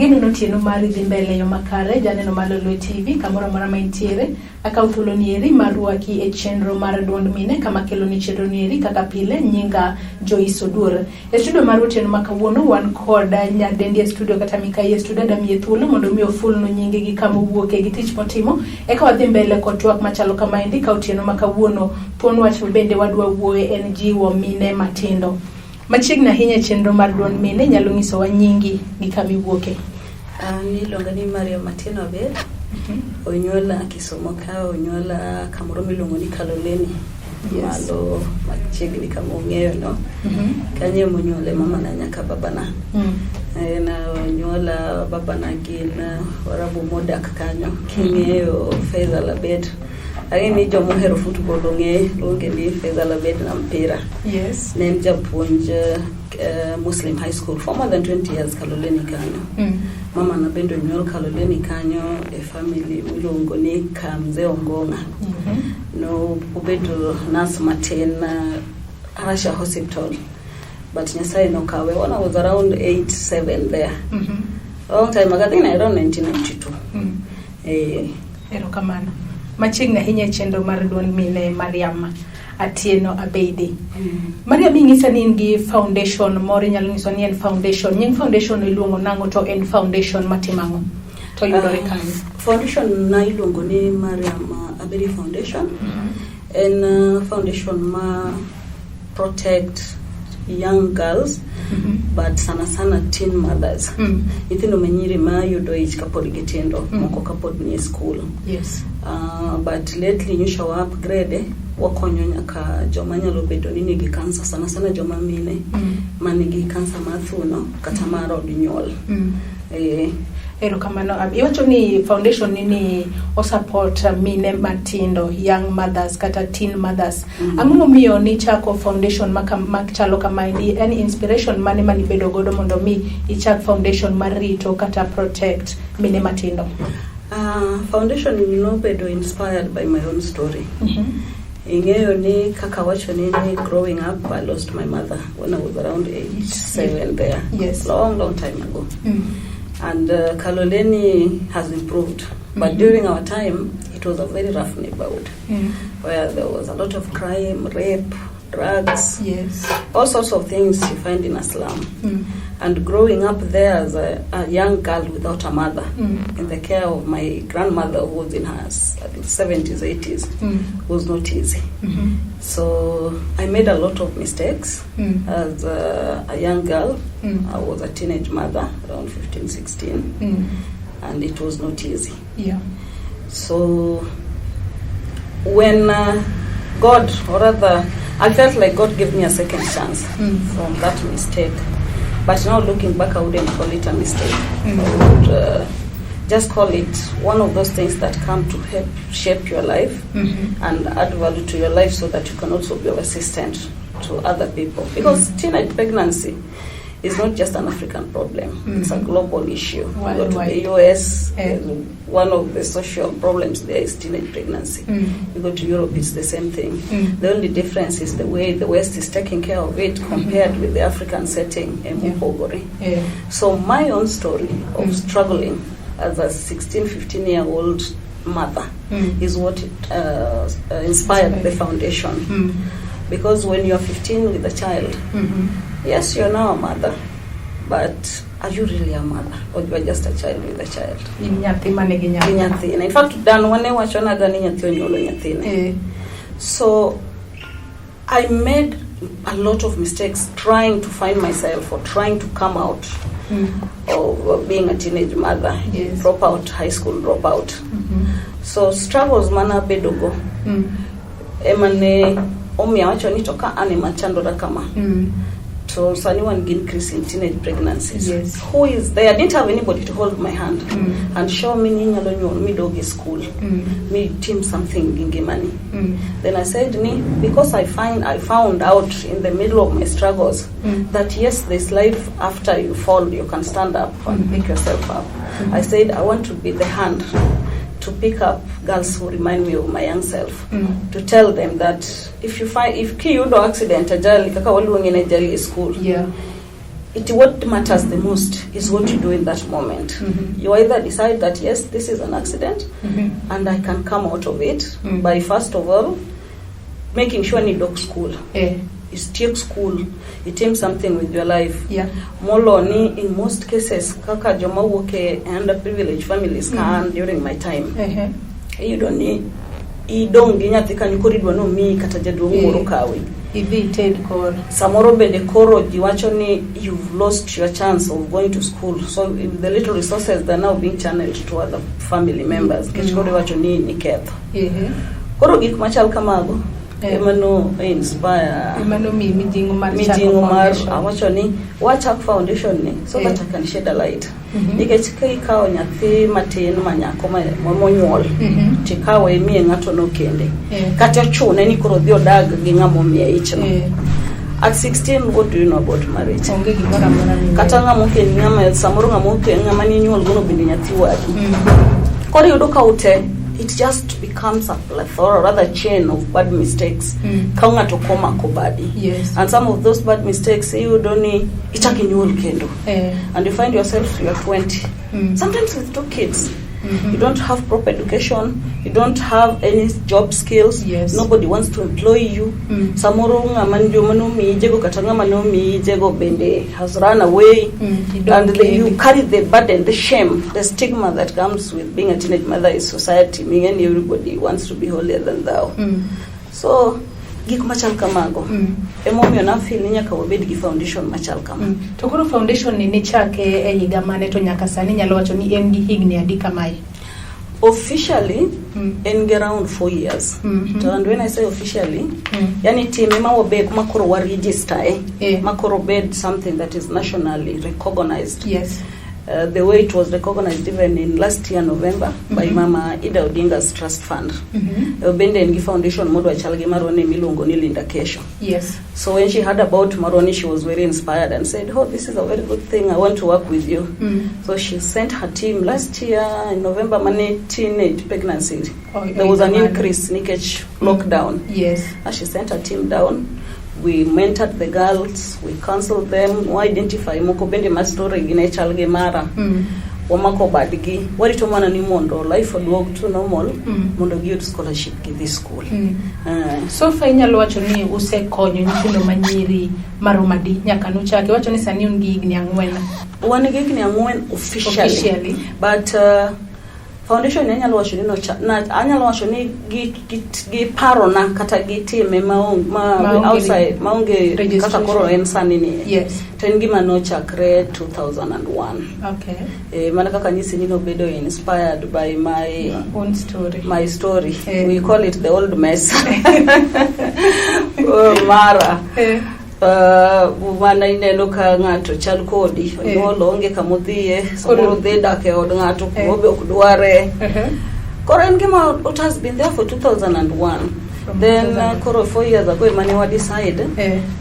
Ageno ni otieno mari dhi mbele e yo makare, janeno mar Lolwe TV kamoro amora ma intiere. Akawo thuolo ni eri mar rwaki e chenro mar duond mine kama kelo ni chenro ni eri kaka pile nyinga Joyce Oduor. E studio mar otieno ma kawuono wan kod nyadendi e studio kata mikai e studio adamiye thuolo mondo mi ofulnu nyinge gi kama owuoke gi tich motimo eka wadhi mbele kod twak machalo kamaendi ka otieno ma kawuono thuon wach bende wadwa wuoye en jiwo mine matindo. Machiegni ahinya e chenro mar duond mine nyalo nyisowa nyingi gi kama iwuoke. An iluonga ni Mariam Atieno Abel. Onyuola Kisumo ka, onyuola kamoro miluongo ni Kaloleni. Malo machiegni kama ung'eyo no. Kanyo ema onyuole mamana nyaka babana. En onyuola babana gin Warabu modak kanyo. King'eyo Faisal Abed. Ang'e ni joma ohero football ong'e luonge ni Faisal Abed na mpira. Ne en japuonj Muslim High School for more than 20 years Kaloleni kanyo. Mama na bende onyuol Kaloleni kanyo e family miluongo ni Kamze Ongonga. No obedo nurse matin Arasha Hospital. But Nyasaye nokawe when I was around 8 7 there. Long time ago, I think around 1992. Erokamano. Machiegni ahinya e chenro mar duond mine Mariam Atieno Abeidi. Mariam inyisa ni in gi foundation moro inyalo nyiso ni en foundation. Nying foundation iluongo nang'o to en foundation matimo ang'o? To yudore kanye? Foundation na iluongo ni Mariam Abedi Foundation. En foundation ma protect young girls but sana sana teen mothers. Nyithindo ma nyiri ma yudo ich kapod gitindo, moko kapod nie school. But lately nyocha wa upgrade wakonyo nyaka joma nyalo bedo ni nigi kansa sana sana joma mine ma nigi kansa mar thuno kata mar od nyuol. Erokamano. Iwacho ni foundation ni o support mine matindo, young mothers kata teen mothers. Ang'o momiyo nichako foundation machalo kamaendi? En inspiration mane manibedo godo mondo mi ichak foundation mar rito kata protect mine matindo? Foundation nobedo inspired by my own story. Ing'eyo ni kaka wacho ni growing up I lost my mother when I was around age 7 there. Long, long time ago. And Kaloleni has improved. But during our time, it was a very rough neighborhood where there was a lot of crime, rape, drugs, all sorts of things you find in a slum. And growing up there as a young girl without a mother, in the care of my grandmother who was in her 70s, 80s, was not easy. So I made a lot of mistakes as a young girl. I was a teenage mother, around 15, 16, and it was not easy. So when God, or rather, I felt like God gave me a second chance from that mistake. But now looking back, I wouldn't call it a mistake. I would just call it one of those things that come to help shape your life and add value to your life so that you can also be of assistance to other people. Because teenage pregnancy is not just an African problem, it's a global issue. You go to the Worldwide. US, one of the social problems there is teenage pregnancy. You go to Europe, it's the same thing. The only difference is the way the West is taking care of it compared with the African setting in Mopogore. So my own story of struggling as a 16, 15-year-old mother is what inspired the foundation. Because when you're 15 with a child, yes, you're now a mother, but are you really a mother or you are just a child with a child? In nyathi manigi Gi nyathi. Nyathine. In fact, dan wane wachonaga ni nyathi onyuolo nyathine. So I made a lot of mistakes trying to find myself or trying to come out of being a teenage mother, drop out, high school dropout. So struggles mana bedogo ema ne omiyo awacho ni to ka an ema chandora kama to sani wan gi increase in teenage pregnancies. Who is there? I didn't have anybody to hold my hand and show me ni inyalo nyuol midog e school, mi tim something gi ngimani. Then I said ni because I found out in the middle of my struggles that yes, there's life after you fall, you can stand up and pick yourself up. I said I want to be the hand to pick up girls who remind me of my young self, to tell them that if you find if kiyudo accident, ajali kaka waluonge ni ajali e school, It what matters the most is what you do in that moment. You either decide that, yes, this is an accident and I can come out of it by first of all making sure ni dok school, itiek school, itim something with your life, molo ni in most cases kaka joma wuok e underprivileged families ka an during my time, iyudo ni idong' gi nyathi kanyo, koro idwa nomiyi kata jaduong' moro kawi. Idhi ited koro. Samoro bende koro ji wacho ni you've lost your chance of going to school, so if the little resources, they're now being channeled to other family members, nikech koro iwacho ni niketho. Koro gik machal kamago ema no inspire Ema nomiyi mijing'o mar chako mijing'o mar foundation. Awacho ni wachak foundation ni so that I can shed a light, nikech ka ikawo nyathi matin ma nyako monyuol tikawe imiye ng'ato nokende, kata ochune ni koro odhi odag gi ng'ama omiye ichno, at 16, what do you know about marriage? Onge gimoro amora ming'eyo. Kata ng'ama okend, ng'ama samoro ng'ama okend, ng'ama ninyuol gono bende nyathi wadu. Koro iyudo ka ute it just becomes a plethora, or rather chain of bad mistakes, ka ng'ato komako badi. And some of those bad mistakes, iyudo ni ichak inyuol kendo and you find yourself, you are 20, sometimes with two kids. You don't have proper education, you don't have any job skills. Nobody wants to employ you. Samoro ng'ama joma nomiyi jego kata ng'ama nomiyi jego bende has run away, Idong' and you kendi. Carry the burden, the shame, the stigma that comes with being a teenage mother in society, meaning everybody wants to be holier than thou. So gik machal kamago emomiyo nafeel ni nyaka wabed gi foundation machal kama. To koro foundation ni nichake e higa mane, to nyaka sani nyalo wacho ni en gi higni adi kamae? Officially, en gi around 4 years. To and when I say officially, yani time ma wabed ma koro wa register ma koro bed something that is nationally recognized, the way it was recognized even in last year November by Mama Ida Odinga's trust fund. Bende en gi foundation modwa chal gi marwa ni miluongo ni Linda Kesho. So when she heard about Marwani, she was very inspired and said, "Oh, this is a very good thing. I want to work with you." So she sent her team last year in November, mane teenage pregnancy. Oh, There was an oh, increase nikech lockdown. And she sent her team down. We mentored the girls, we counseled them, we identify moko bende ma story gi ne chal gi mara. Wamako badgi, warito mana ni mondo life oduog to normal, mondo giyud scholarship gidhi school. So far inyalo wacho ni usekonyo nyithindo manyiri maromo adi nyaka nuchaki? Wacho ni sani un gi higni 4. Wan gi higni 4 officially. Officially. But foundation ni anyalo wacho ni anyalo wacho ni gi parona kata gi time Maonge outside, maonge kaka registration. Koro en sani ni, to en gima nochakre 2001. Mana kaka nyisi ni nobedo inspired by my Own story. My story. We call it the old mess. Oh, mara mana ineno ka ng'ato chal kodi, onyuol, onge kamodhiye, samoro dhi dak e od ng'ato kuma be ok dware. Koro en gima it has been there for 2001. From Then 2001. Koro 4 years ago emane wa decide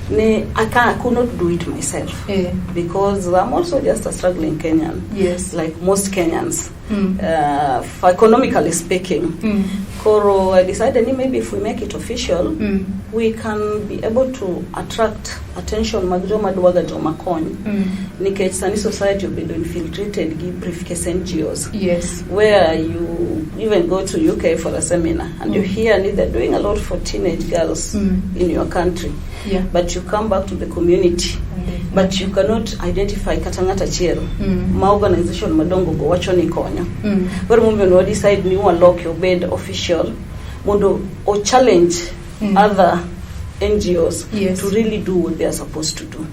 ni I could not do it myself because I'm also just a struggling Kenyan, like most Kenyans, for economically speaking. Koro I decided ni maybe if we make it official, we can be able to attract attention mag joma dwaga joma kony, nikech sani society obedo infiltrated gi briefcase NGOs, where you even go to UK for a seminar and you hear ni they're doing a lot for teenage girls in your country, but you come back to the community, but you cannot identify kata ng'at achiel ma organization madongo go wacho ni konyo. Koro momiyo ne decide ni waloke obed official mondo o challenge other NGOs to really do what they are supposed to do.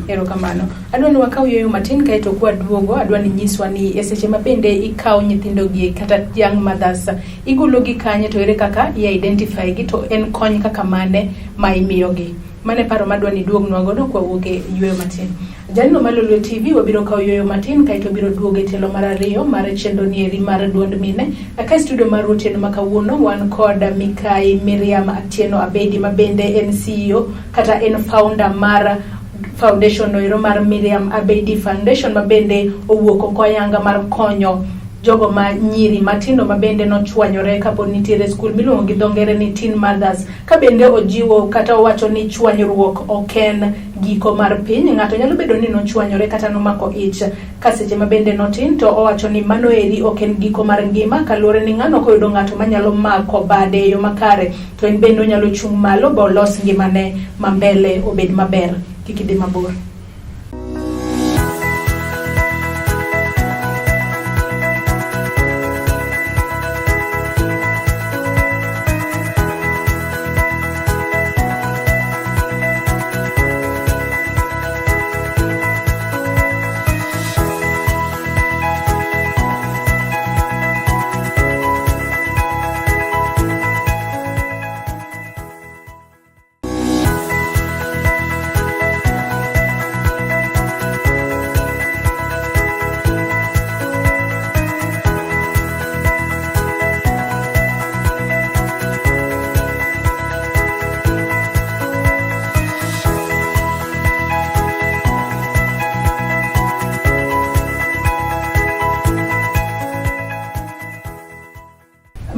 Erokamano. Adwa ni wakaw yueyo matin kaeto kwaduogo adwa ni nyiswa ni e seche ma bende ikawo nyithindo gi kata young mothers igolo gi kanye, to ere kaka i identify gi, to en kony kaka mane ma imiyogi. Mane paro madwa ni duognwa godo kwawuok e yueyo matin. Janeno mar Lolwe TV, wabiro kawo yueyo matin kaeto biro duogo e tielo mar ariyo mar chenro ni eri mar duond mine. Ka e studio mar otieno ma kawuono wan kod Mikai Miriam Atieno Abedi, ma bende en CEO kata en founder mar foundation noero mar Miriam Abedi Foundation, ma bende owuok oko ayanga mar konyo Jogo ma nyiri matindo ma bende nochwanyore kapod nitiere skul miluongo gi dho ngere ni teen mothers, ka bende ojiwo kata owacho ni chwanyruok ok en giko mar piny. Ng'ato nyalo bedo ni nochwanyore kata nomako ich ka seche ma bende notin, to owacho ni mano eri ok en giko mar ngima, kaluwore ni ng'ano koyudo ng'ato manyalo mako bade e yo makare, to en bende onyalo chung' malo ba olos ngimane ma mbele obed maber. Kik idhi mabor.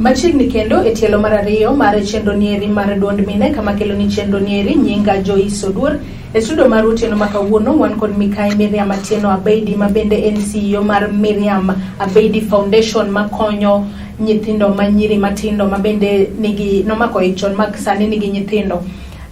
Machiegni kendo e tielo mar ariyo mar chenro nieri mar duond mine kama kelo ni chenro nieri nyinga Joyce Oduor. E studio mar otieno ma kawuono wan kod Mikai Miriam Atieno Abeidi ma bende en CEO mar Miriam Abeidi Foundation makonyo nyithindo ma nyiri matindo ma bende nigi nomako ich chon ma sani nigi nyithindo.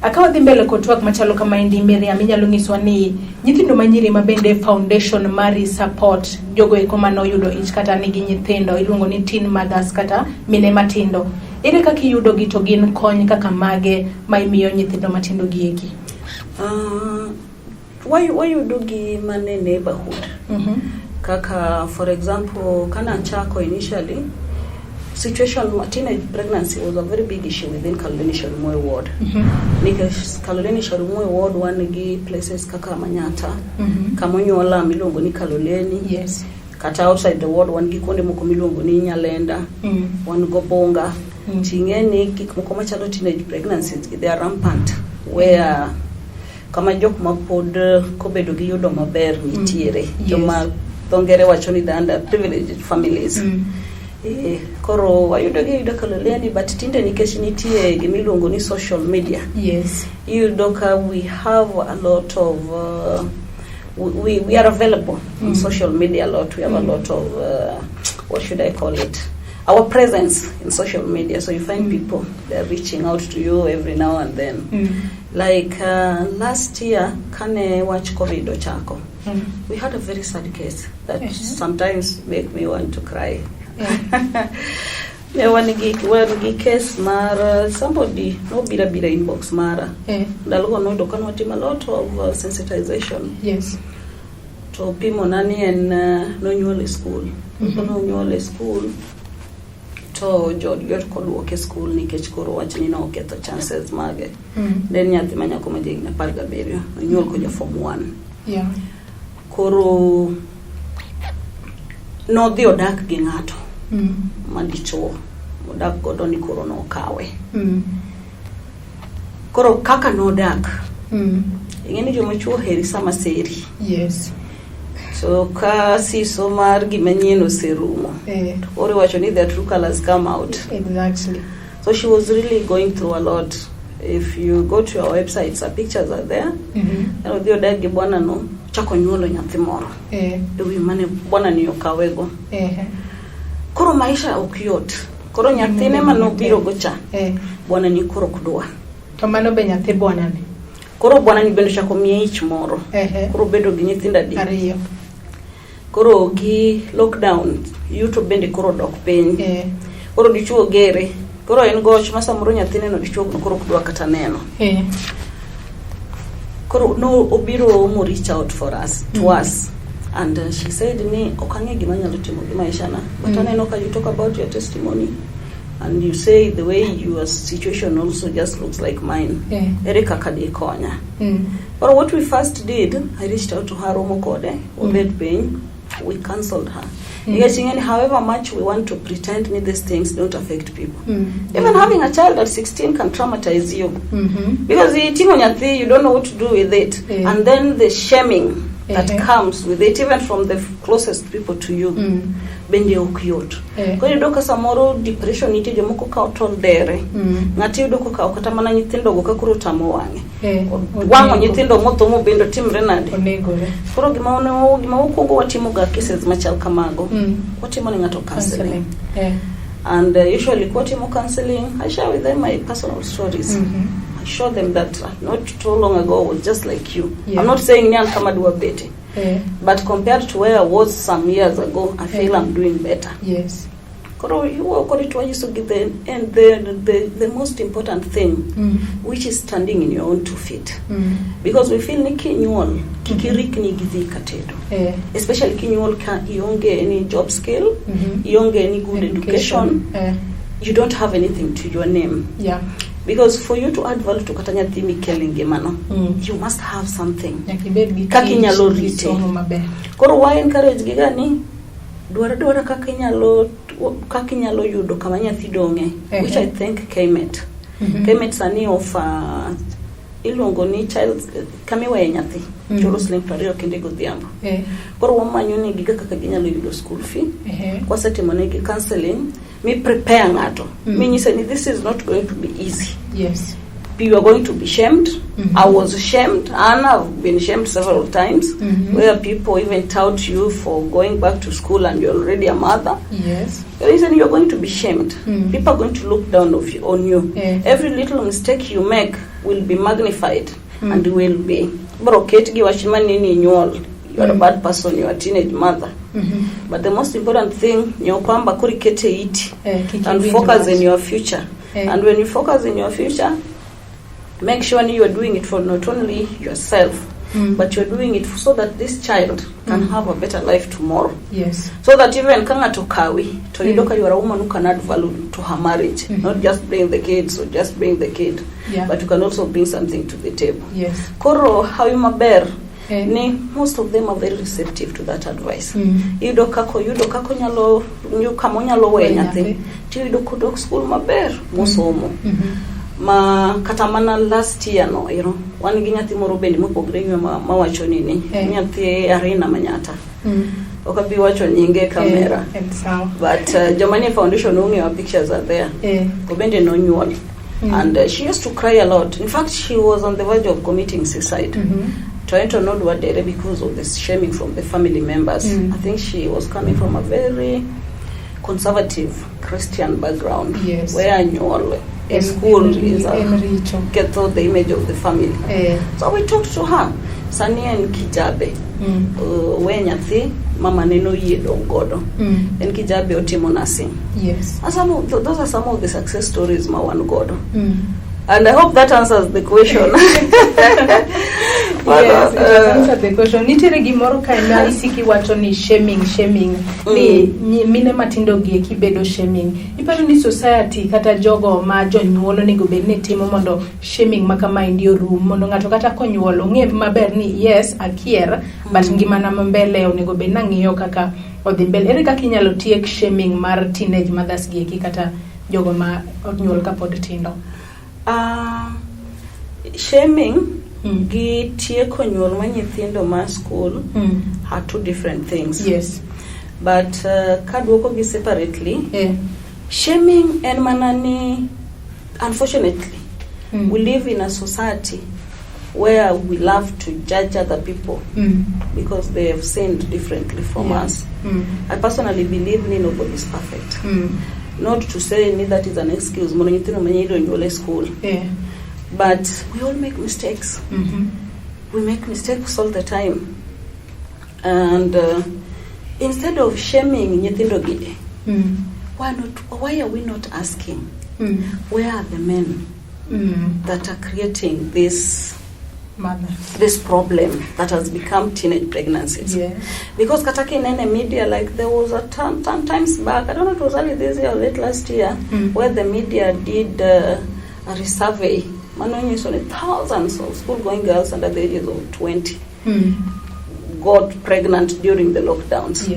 Ka wadhi mbele kod twak machalo kamaendi Miriam, inyalo nyiswa ni nyithindo ma nyiri ma bende foundation mari support jogo eko mane oyudo ich kata nigi nyithindo iluongo ni teen mothers kata mine matindo. Ere kaka iyudo gi to gin kony kaka mage ma imiyo nyithindo matindo gi eki? Wayudo gi mane neighborhood. Kaka for example, kana chako initially situation teenage pregnancy was a very big issue within Kaloleni Shauri Moi ward. Nikech Kaloleni Shauri Moi ward wan gi places kaka Manyata, kama onyuola miluongo ni Kaloleni. Kata outside the ward wan gi kuonde moko miluongo ni Nyalenda, wan go Bunga. Ting'e ni gik moko machalo teenage pregnancies they are rampant where kama jok ma pod kobedo gi yudo maber nitiere. Joma dho ngere wacho ni the underprivileged families. Koro wayudo gi yudo Kaloleni, but tinde nikech nitie gimiluongo ni social media, iyudo ka we have a lot of we are available on social media a lot. We have a lot of what should I call it, our presence in social media, so you find people, they're reaching out to you every now and then. Like last year kane wach COVID ochako, we had a very sad case that sometimes make me want to cry. Ne wan gi case mar somebody nobiro abira inbox mara. Ndalogo noyudo ka nwatimo a lot of sensitization. To pimona ni en nonyuol e skul. Nonyuol e skul to joodgi ok oduoke e skul nikech koro wach ni noketho chances mage. Ne en nyathi ma nyako ma jahigni 17, nonyuol koja form one. Koro nodhi odak gi ng'ato madichuo odak godo ni koro nokawe. Koro kaka nodak, ing'e ni joma chuo oheri sama seri. So ka siso mar gima nyien oserumo, to koro iwacho ni the true colors come out. So she was really going through a lot. If you go to our websites, her pictures are there. En odhi odak gi bwana no, chako nyuolo nyathi moro. E wi mane bwana ni okawego. Koro maisha ok yot. Koro nyathine manobiro go cha, bwana ni koro ok dwa. To mano be nyathi bwana ni. Koro bwana ni bende ochako miye ich moro. Koro bedo gi nyithindo adek. Ariyo. Koro gi lockdown, yuto bende koro dok piny. Koro dichuo gere. Koro en goch ma samoro nyathine no dichuo koro ok dwa kata neno. Koro no obiro mo reach out for us to us. And she said ni ok ang'e gima anyalo timo gi maisha na. But aneno ka you talk about your testimony and you say the way your situation also just looks like mine. Ere kaka dikonya? But what we first did, I reached out to her, romo kode, wabet piny, we cancelled her. Nikech ing'e ni however much we want to pretend ni these things don't affect people. Even having a child at 16 can traumatize you. Because iting'o nyathi, you don't know what to do with it. And then the shaming. that comes with it, even from the closest people to you, bende ok yot. Koro iyudo ka samoro depression nitie, jomoko kawo tol dere. Ng'ato iyudo kokawo kata mana nyithindogo ka koro otamo wang'e. Wang'o nyithindo motho mobendo timre nade? Onegore. Koro gima mokwongo watimo ga cases machal kamago. Watimo ne ng'ato counseling. Counseling. And usually kwatimo counseling, I share with them my personal stories. I show them that not too long ago I was just like you. I'm not saying ni an kama dwa bete. But compared to where I was some years ago, I feel I'm doing better. Koro iwuoyo kode to wanyiso gi the, and the most important thing, which is standing in your own two feet. Because we feel ni kinyuol, kik irikni gi dhi katedo. Especially kinyuol ka ionge any job skill, ionge any good education, you don't have anything to your name. Because for you to add value to kata nyathi mikelo e ngimano, you must have something. Nyaka ibed gi Kaka tich, inyalo gi rite. somo maber. Koro wa encourage gi ga ni dwar dwara kaka inyalo yudo kama nyathi dong'e, which I think KMET. KMET sani offer iluongo ni child kama iweye nyathi chulo siling 20 kende godhiambo. Koro wamanyo negi kaka ginyalo yudo school fee. Kwasetimo negi counseling, mi prepare ng'ato, minyise ni this is not going to be easy. You are going to be shamed. I was shamed, and I've been shamed several times, where people even tout you for going back to school and you're already a mother. The reason you're going to be shamed, people are going to look down on you. Every little mistake you make will be magnified and will be bro ket gi wach manini nyuol. You are a bad person, you are a teenage mother. But the most important thing ni kwamba koro ikete iti Kik and iwinj focus wach. In your future. And when you focus in your future, make sure you are doing it for not only yourself, but you're doing it so that this child can have a better life tomorrow. So that even ka ng'ato kawi, to yudo ka you are a woman who can add value to her marriage, not just bring the kids or just bring the kid, but you can also bring something to the table. Koro hawi maber ni most of them are very receptive to that advice. Iyudo kako nyalo kama onyalo weyo Weyo nyathi, nyathi. tiyudo kodok school maber mosomo. Ma kata mana last year no, wan gi nyathi moro bende mopogre gi mawacho nini, nyathi Arena Manyata. Ok abi wacho nyinge e kamera. En sawa. But joma nie foundation ong'eyo, pictures are there. Obende nonyuol. And she used to cry a lot. In fact, she was on the verge of committing suicide. To ento nodwa dere because of the shaming from the family members. I think she was coming from a very conservative Christian background, where nyuol e school is a En richo. Ketho the image of the family. So we talked to her. Sani en Kijabe. We nyathi mama ne noyie dong' godo. En Kijabe otimo nursing. And those are some of the success stories ma wan godo. And I hope that answers the question. But, Yes, it has answered the question. Nitiere gimoro kae ma isiki wacho ni shaming, shaming. Ni mine matindo gi eki bedo shaming. Iparo ni society kata jogo ma jonyuol onego bed ni timo mondo shaming ma kamaendi orum, mondo ng'ato kata konyuol ong'e maber ni yes akier, but ngimana ma mbele onego bed nang'iyo kaka odhi mbele. Ere kaka inyalo tiek shaming mar teenage mothers gi eki kata jogo ma onyuol kapod tindo? Shaming gi tieko nyuol ma nyithindo ma school are two different things. But kaduoko gi separately, shaming en mana ni unfortunately we live in a society where we love to judge other people because they have sinned differently from us. I personally believe ni nobody is perfect. Not to say ni that is an excuse mondo nyithindo manyiri onyuol e school. But we all make mistakes. We make mistakes all the time. And instead of shaming nyithindo gi, why are we not asking where are the men that are creating this Mothers. This problem that has become teenage pregnancies? Because kata kinene media, like there was a time, some times back, I don't know, it was early this year or late last year, where the media did a survey mano nyiso ni thousands of school going girls under the ages of 20 got pregnant during the lockdowns.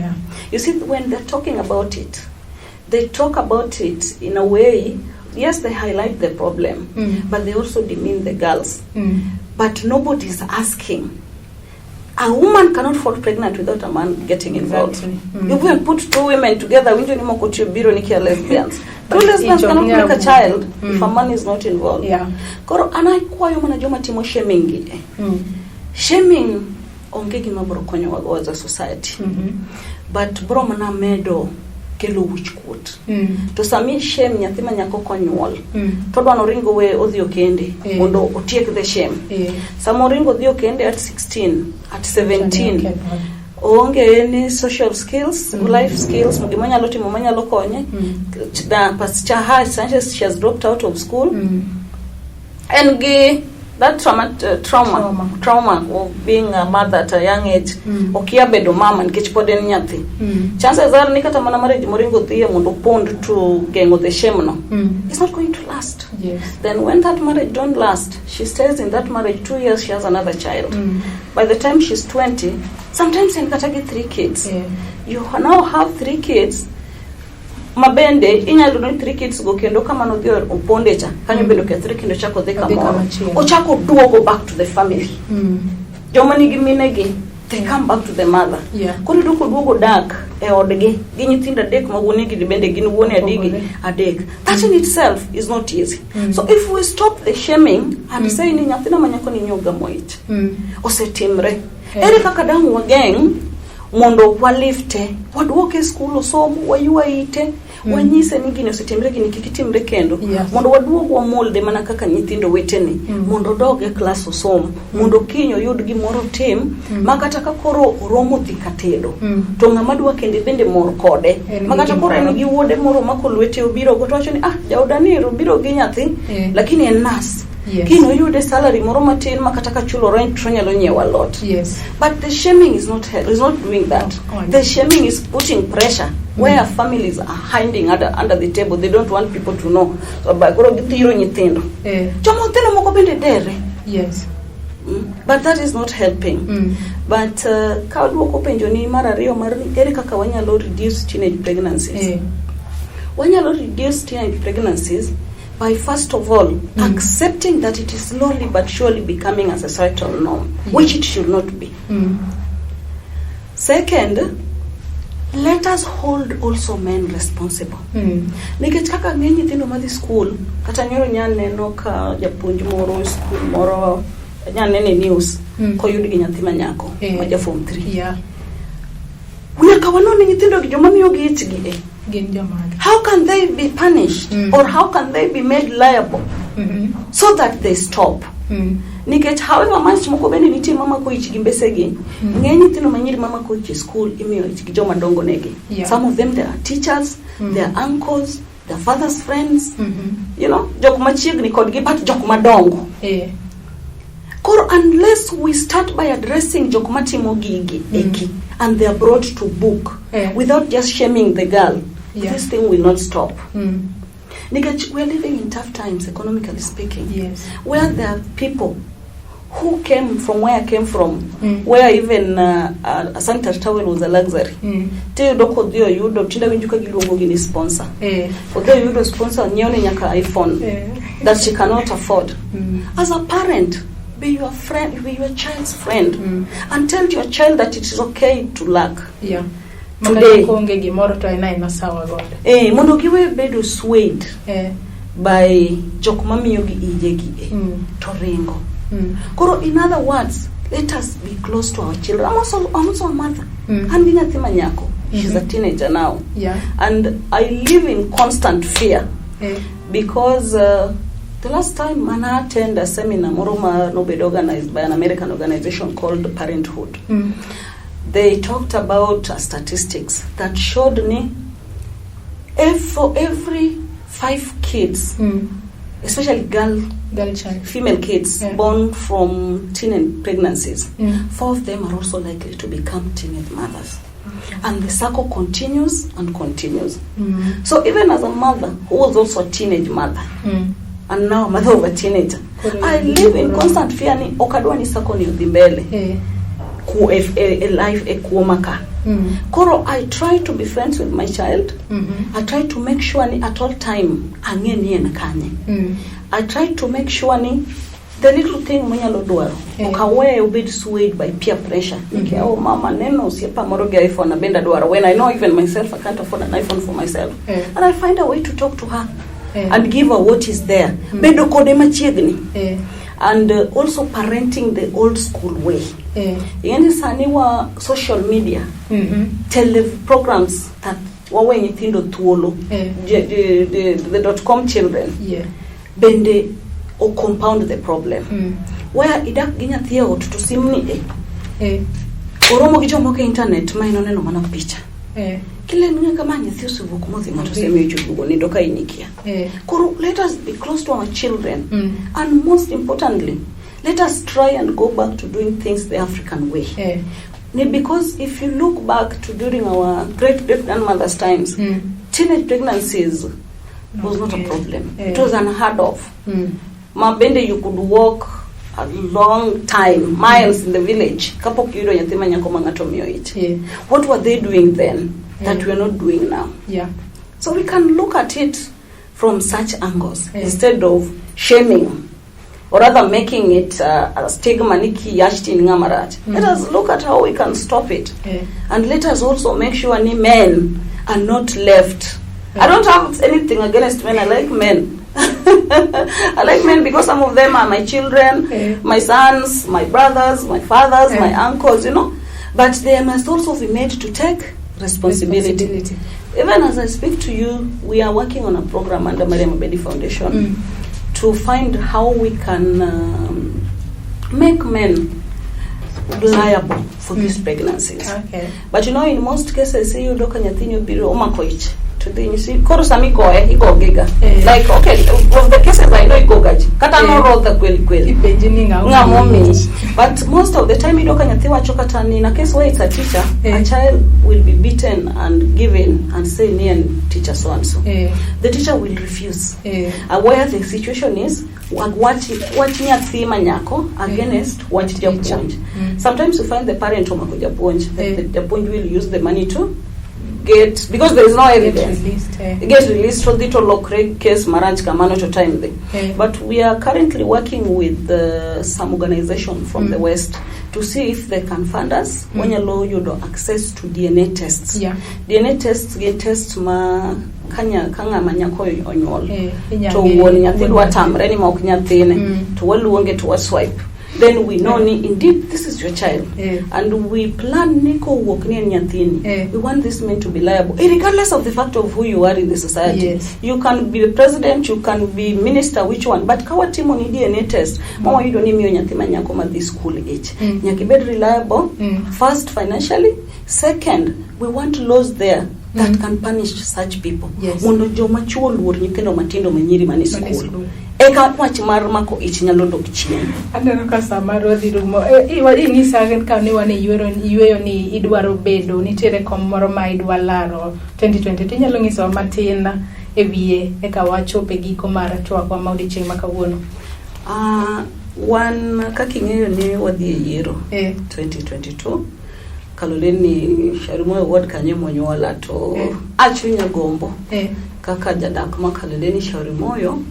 You see, when they're talking about it, they talk about it in a way, yes, they highlight the problem, but they also demean the girls. But nobody's asking, A woman cannot fall pregnant without a man getting involved. You go and put two women together, winjo ni moko tiyo biro ni kia lesbians. Two But lesbians each of cannot make a them- child if a man is not involved. Koro an akwayo mana joma timo shaming gi. Shaming onge gima biro konyowa go as a society. But biro mana medo kelo wich kuot. To sami shame nyathi ma nyako konyuol, to odwa noringo we odhi okende mondo otiek the shame. Sama oringo odhi okende at 16, at 17, oonge any social skills, life skills, gima onyalo timo manyalo konye. Na pas cha Sanchez, she has dropped out of school. En gi that trauma, Trauma. trauma of being a mother at a young age. Okia bedo mama nikech pod en nyathi. Chances are ni kata mana marriage moringo dhiye mondo opond to geng'o the shame no, it's not going to last. Then when that marriage don't last, she stays in that marriage 2 years, she has another child. By the time she's 20, sometimes en kata gi three kids. You now have three kids mabende inyalo yudo ni three kids go kendo kama nodhi oponde cha kanyo bende okethre kendo ochako dhi Odhi kamoro, kamachielo. Ochako duogo back to the family. Joma nigi minegi, they come back to the mother. Koro iyudo koduogo dak e odgi gi nyithindo adek ma wuonegi bende gin wuone adigi Opogore. Adek. That in itself is not easy. So if we stop the shaming and say ni nyathina ma nyako ni nyogamo ich, osetimre, ere kaka dang' wageng' mondo walifte, waduoke e skul osom, waywa ite, wanyise ni gini osetimre, gini kik timre kendo, mondo waduog wamolde mana kaka nyithindo wetene, mondo odog e klas osom, mondo kiny oyud gimoro otim, ma kata ka koro oromo dhi ka tedo, to ng'ama dwa kende bende mor kode, En ma gi kata koro en gimoro. Gi wuode moro mako lwete obiro go to wacho ni, "Ah, jaoda ni ero biro gi nyathi," lakini en nas. Kiny oyude salary moro matin ma kata ka chulo rent to onyalo nyiewo alot. But the shaming is not is not doing that. Oh, The shaming is putting pressure where families are hiding under the table. They don't want people to know. So ba koro githiro nyithindo. Joma nyithindo moko bende dere. But that is not helping. But ka duoko penjo ni mar ariyo mar ni ere kaka wanyalo reduce teenage pregnancies? Wanyalo reduce teenage pregnancies by first of all accepting that it is slowly but surely becoming a societal norm, which it should not be. Second, let us hold also men responsible. Nikech kaka ng'eny nyithindo madhi skul, kata nyoro nya neno ka japuonj moro e skul moro nya neno e news koyud gi nyathi ma nyako ma ja form 3. Nyaka wanon ni nyithindo gi joma miyogi ichgi e. Gin jomage? How can they be punished or how can they be made liable so that they stop? Nikech however much moko bende nitie mamako ich gi mbesegi, ng'eny nyithindo manyiri mamako ich e skul imiyo ich gi joma dongo negi. Some of them, they are teachers, their uncles, their father's friends, jok machiegni kodgi but jok madongo. Koro unless we start by addressing jok matimo gigi eki and they are brought to book without just shaming the girl, this thing will not stop. Nikech we are living in tough times, economically speaking, where there are people who came from where I came from, where even a sanitary towel was a luxury. Tiyudo kodhi oyudo, tinde awinjo ka giluongo gi ni sponsor. Odhi oyudo sponsor nyiewo ne nyaka iPhone that she cannot afford. As a parent, be your friend, be your child's friend, and tell your child that it is okay to lack. Today. Makata koonge gimoro to en aena sawa godo. Mondo giwe bedo swayed by jok mamiyogi ijegi e to ringo. Koro in other words, let us be close to our children. I'm also a mother. An gi nyathi ma nyako. She's a teenager now. And I live in constant fear because the last time mana attend a seminar moro ma nobedo organized by an American organization called Parenthood. They talked about statistics that showed me if for every five kids, especially girl, Girl child. Female kids born from teenage pregnancies, four of them are also likely to become teenage mothers. And the cycle continues and continues. So even as a mother who was also a teenage mother, and now a mother of a teenager, Koro I live in constant fear ni okadwa ni cycle ni odhi mbele ku e life e kuoma ka. Koro I try to be friends with my child. I try to make sure ni at all time ang'e ni en kanye. I try to make sure ni The little thing monyalo dwaro ok aweye obed swayed by peer pressure. Oh mama, neno osiepa moro gi iPhone, abende adwaro, when I know even myself I can't afford an iPhone for myself. And I find a way to talk to her and give her what is there. Bedo kode machiegni and also parenting the old school way. Ing'eni sani wa social media, tele programs that wawe nyithindo thuolo, the .com children bende o compound the problem where idak gi nyathi e ot to simni e oromo gi jomoko e internet ma en oneno mana picha. Kilenone kama, nyathi osewuok modhi ng'ato osemiyo joduogo nindo ka in ikia. Koro let us be close to our children and most importantly, let us try and go back to doing things the African way. Because if you look back to during our great great grandmother's times, teenage pregnancies was not a problem. It was unheard of. Ma bende you could walk a long time, miles in the village, kapok iyudo nyathi ma nyako ma ng'ato omiyo ich. What were they doing then that we are not doing now? So we can look at it from such angles instead of shaming or rather making it a stigma ni kiyach to in ng'ama rach. Let us look at how we can stop it. And let us also make sure ni men are not left. I don't have anything against men. I like men. I like men because some of them are my children, my sons, my brothers, my fathers, my uncles. But they must also be made to take responsibility. Responsibility. Even as I speak to you, we are working on a program under Mariam Abedi Foundation to find how we can make men liable for these pregnancies. But in most cases, iyudo ka nyathini obiro omako ich to dhi nyisi koro sama igoye igogiga. Like, okay, of the cases I know, igoga ji kata norodha kweli kweli. Ipenji ni ng'a ng'ama omiyi omiyi ich. But most of the time iyudo ka nyathi wacho kata ni in a case where it's a teacher, a child will be beaten and given and say ni en teacher so and so. The teacher will refuse. Where the situation is wach wach nyathi ma nyako against wach Teacher. japuonj. Sometimes you find the parent omako japuonj, the japuonj will use the money to get, because there is no Get evidence, released. Get released, to dhi to lokre case marach kamano to time dhi. But we are currently working with some organization from the west to see if they can fund us. Wanyalo yudo access to DNA tests. DNA tests gin tests ma kanya ka ng'ama nyako onyuol Inyalo to wuon nyathi wuon dwa nyathi. Tamre ni ma ok nyathine, to waluonge to waswipe, then we know ni indeed this is your child. And we plan ni kowuok ni en nyathini, we want this man to be liable regardless of the fact of who you are in the society. You can be the president, you can be minister, which one, but ka watimo ni DNA test ma wayudo ni miyo nyathi ma nyako madhi school age, nyaka ibed reliable. First, financially. Second, we want laws there that can punish such people mondo joma chuo luor nyithindo matindo manyiri mane Mane school, school. Eka wach mar mako ich nyalo dok chien. Aneno ka sa marwa dhi rumo. Inyisa ka ne wan e yweyo ni idwaro bedo nitiere kom moro ma idwa laro 2020, to inyalo nyisowa matin e wiye eka wachop e giko mar twakwa ma odiochieng' ma kawuono. Wan kaka ing'eyo ni wadhi e yiero 2022, kalure ni Shauri Ward kanyo monyuola to achunya gombo kaka jadak ma Kaloleni Shauri Moyo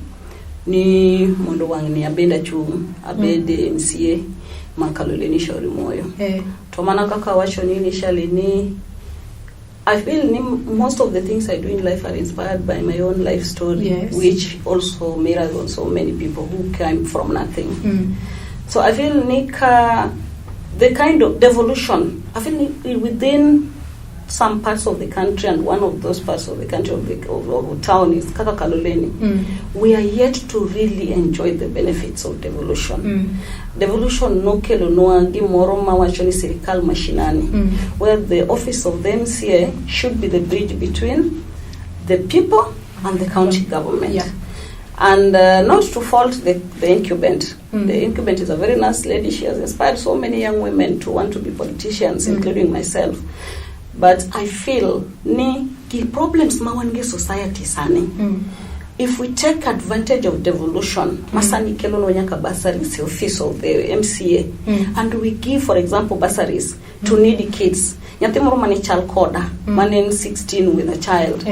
ni mondo wang'ni abed achung' abed MCA ma Kaloleni Shauri Moyo. To mana kaka awacho ni initially ni I feel ni most of the things I do in life are inspired by my own life story, which also mirrors on so many people who came from nothing. So I feel ni ka the kind of devolution, I feel ni within some parts of the country, and one of those parts of the country of town is kaka Kaloleni, we are yet to really enjoy the benefits of devolution. Devolution nokelonwa gimoro mawacho ni sirikal mashinani, where the office of the MCA should be the bridge between the people and the county government. And not to fault the incumbent. The incumbent is a very nice lady. She has inspired so many young women to want to be politicians, including myself. But I feel ni gi problems ma wan gi society sani, if we take advantage of devolution masani kelonwa nyaka bursaries e office of the MCA, and we give, for example, bursaries to needy kids, nyathi moro mane chal koda, mane en 16 with a child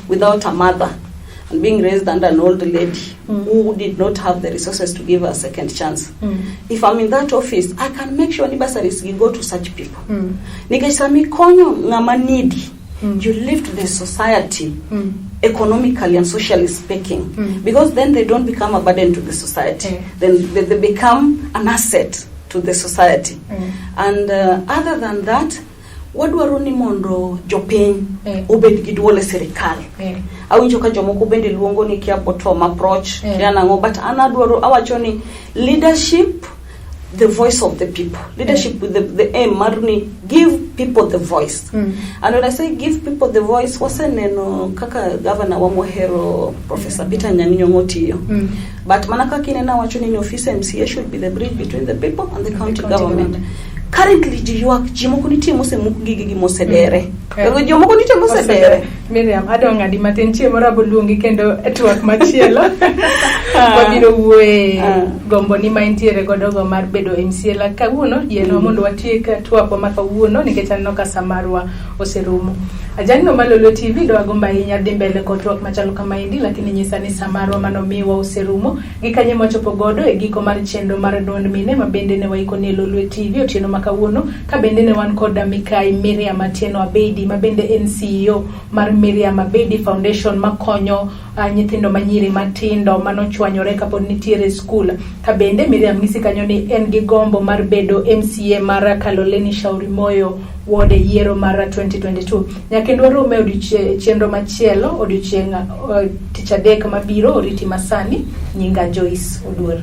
without a mother. And being raised under an old lady who did not have the resources to give her a second chance. If I'm in that office, I can make sure ni bursaries gi go to such people. Nikech sama ikonyo ng'ama needy, you lift the society economically and socially speaking, because then they don't become a burden to the society. Then they become an asset to the society. And other than that, wadwaro ni mondo jopiny obed gi duol e sirikal. Awinjo ka jomoko bende luongo ni kia bottom approach, kia nang'o, but an adwaro awacho ni leadership, the voice of the people, leadership with the aim mar ni give people the voice. And when I say give people the voice, waseneno kaka governor wa mohero, Professor Peter Anyang' Nyong'o, tiyo. But mana kaka ineno awacho ni office MCA should be the bridge between the people and the county county government. Government. Currently ji ywak, ji moko nitie mosemuk gigegi mosedere. Mm. Jomoko nitie mosedere. Miriam, adwa ng'adi matin, chieng' moro abo luongi kendo e twak machielo. Wabiro wuoye gombo ni ma intiere godo go mar bedo MCA la kawuono yienwa mondo watiek twakwa ma kawuono nikech aneno ka sa marwa oserumo. Ajaneno ma Lolwe TV dwa gombo ahinya dhi mbele kod twak machalo kamaendi, lakini nyisa ni sa marwa manomiwa oserumo. Gi kanye mwachopo godo e giko mar chenro mar Duond Mine ma bende ne waiko ni e Lolwe TV otieno ma kawuono, ka bende ne wan kod Mikai Miriam Atieno Abedi ma bende en CEO mar Miriam Abedi Foundation makonyo nyithindo manyiri matindo manochwanyore kapod nitiere e skul. Ka bende Miriam ng'isi kanyo ni en gi gombo mar bedo MCA mar Kaloleni Shauri Moyo ward e yiero mar 2022. Nyakendo warom e chenro machielo odiochieng' tich adek mabiro oriti masani. Nyinga Joyce Oduor.